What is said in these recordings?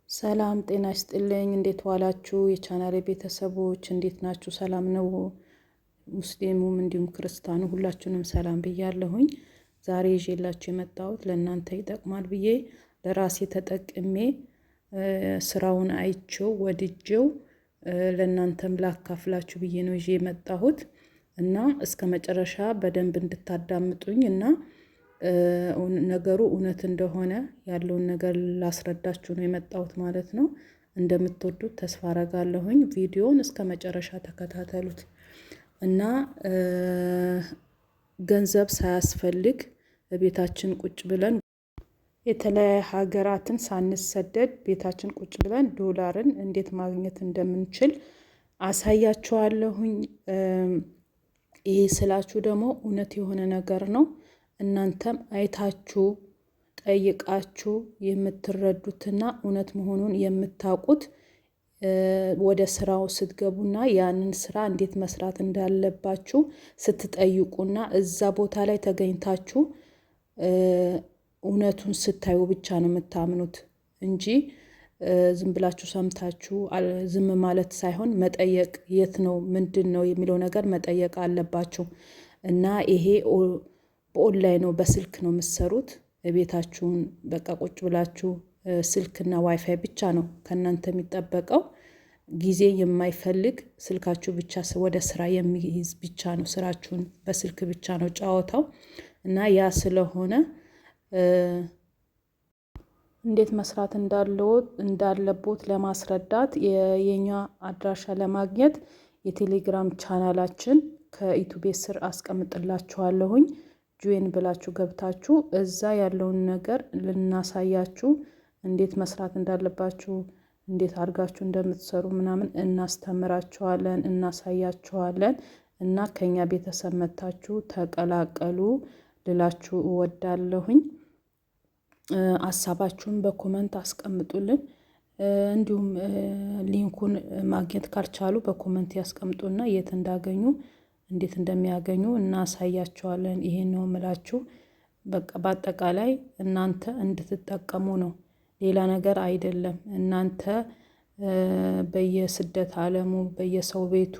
ሰላም ጤና ይስጥልኝ። እንዴት ዋላችሁ? የቻናሌ ቤተሰቦች እንዴት ናችሁ? ሰላም ነው? ሙስሊሙም እንዲሁም ክርስቲያኑ ሁላችሁንም ሰላም ብያለሁኝ። ዛሬ ይዤላችሁ የመጣሁት ለእናንተ ይጠቅማል ብዬ ለራሴ ተጠቅሜ ስራውን አይቼው ወድጄው ለእናንተም ላካፍላችሁ ብዬ ነው ይዤ የመጣሁት እና እስከ መጨረሻ በደንብ እንድታዳምጡኝ እና ነገሩ እውነት እንደሆነ ያለውን ነገር ላስረዳችሁ ነው የመጣሁት ማለት ነው። እንደምትወዱት ተስፋ አረጋለሁኝ። ቪዲዮውን እስከ መጨረሻ ተከታተሉት እና ገንዘብ ሳያስፈልግ ቤታችን ቁጭ ብለን የተለያየ ሀገራትን ሳንሰደድ ቤታችን ቁጭ ብለን ዶላርን እንዴት ማግኘት እንደምንችል አሳያችኋለሁኝ። ይሄ ስላችሁ ደግሞ እውነት የሆነ ነገር ነው። እናንተም አይታችሁ ጠይቃችሁ የምትረዱትና እውነት መሆኑን የምታውቁት ወደ ስራው ስትገቡና ያንን ስራ እንዴት መስራት እንዳለባችሁ ስትጠይቁና እዛ ቦታ ላይ ተገኝታችሁ እውነቱን ስታዩ ብቻ ነው የምታምኑት እንጂ ዝም ብላችሁ ሰምታችሁ ዝም ማለት ሳይሆን መጠየቅ፣ የት ነው ምንድን ነው የሚለው ነገር መጠየቅ አለባችሁ። እና ይሄ በኦንላይን ነው፣ በስልክ ነው የምትሰሩት። ቤታችሁን በቃ ቁጭ ብላችሁ ስልክና ዋይፋይ ብቻ ነው ከእናንተ የሚጠበቀው። ጊዜ የማይፈልግ ስልካችሁ ብቻ ወደ ስራ የሚይዝ ብቻ ነው። ስራችሁን በስልክ ብቻ ነው ጨዋታው። እና ያ ስለሆነ እንዴት መስራት እንዳለቦት ለማስረዳት የኛ አድራሻ ለማግኘት የቴሌግራም ቻናላችን ከዩቱቤ ስር አስቀምጥላችኋለሁኝ። Join ብላችሁ ገብታችሁ እዛ ያለውን ነገር ልናሳያችሁ፣ እንዴት መስራት እንዳለባችሁ፣ እንዴት አድርጋችሁ እንደምትሰሩ ምናምን እናስተምራችኋለን፣ እናሳያችኋለን። እና ከኛ ቤተሰብ መታችሁ ተቀላቀሉ ልላችሁ እወዳለሁኝ። ሀሳባችሁን በ comment አስቀምጡልን። እንዲሁም link ኡን ማግኘት ካልቻሉ በ comment ያስቀምጡና የት እንዳገኙ፣ እንዴት እንደሚያገኙ እናሳያቸዋለን። ይሄን ነው የምላችሁ። በቃ በአጠቃላይ እናንተ እንድትጠቀሙ ነው፣ ሌላ ነገር አይደለም። እናንተ በየስደት ዓለሙ በየሰው ቤቱ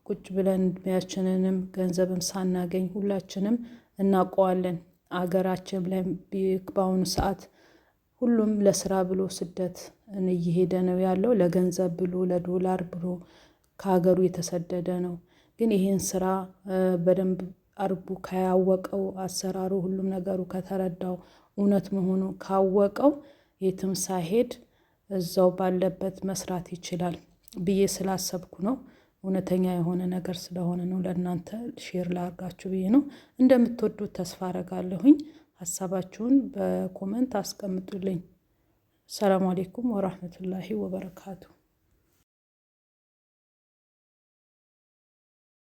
ቁጭ ብለን እድሜያችንንም ገንዘብም ሳናገኝ ሁላችንም እናውቀዋለን። አገራችን ላይ በአሁኑ ሰዓት ሁሉም ለስራ ብሎ ስደት እየሄደ ነው ያለው። ለገንዘብ ብሎ፣ ለዶላር ብሎ ከሀገሩ የተሰደደ ነው። ግን ይሄን ስራ በደንብ አርጎ ካያወቀው፣ አሰራሩ ሁሉም ነገሩ ከተረዳው፣ እውነት መሆኑ ካወቀው የትም ሳይሄድ እዛው ባለበት መስራት ይችላል ብዬ ስላሰብኩ ነው። እውነተኛ የሆነ ነገር ስለሆነ ነው ለእናንተ share ላርጋችሁ ብዬ ነው። እንደምትወዱት ተስፋ አረጋለሁኝ። ሀሳባችሁን በ comment አስቀምጡልኝ። ሰላም አሌይኩም ወራህመቱላሂ ወበረካቱ።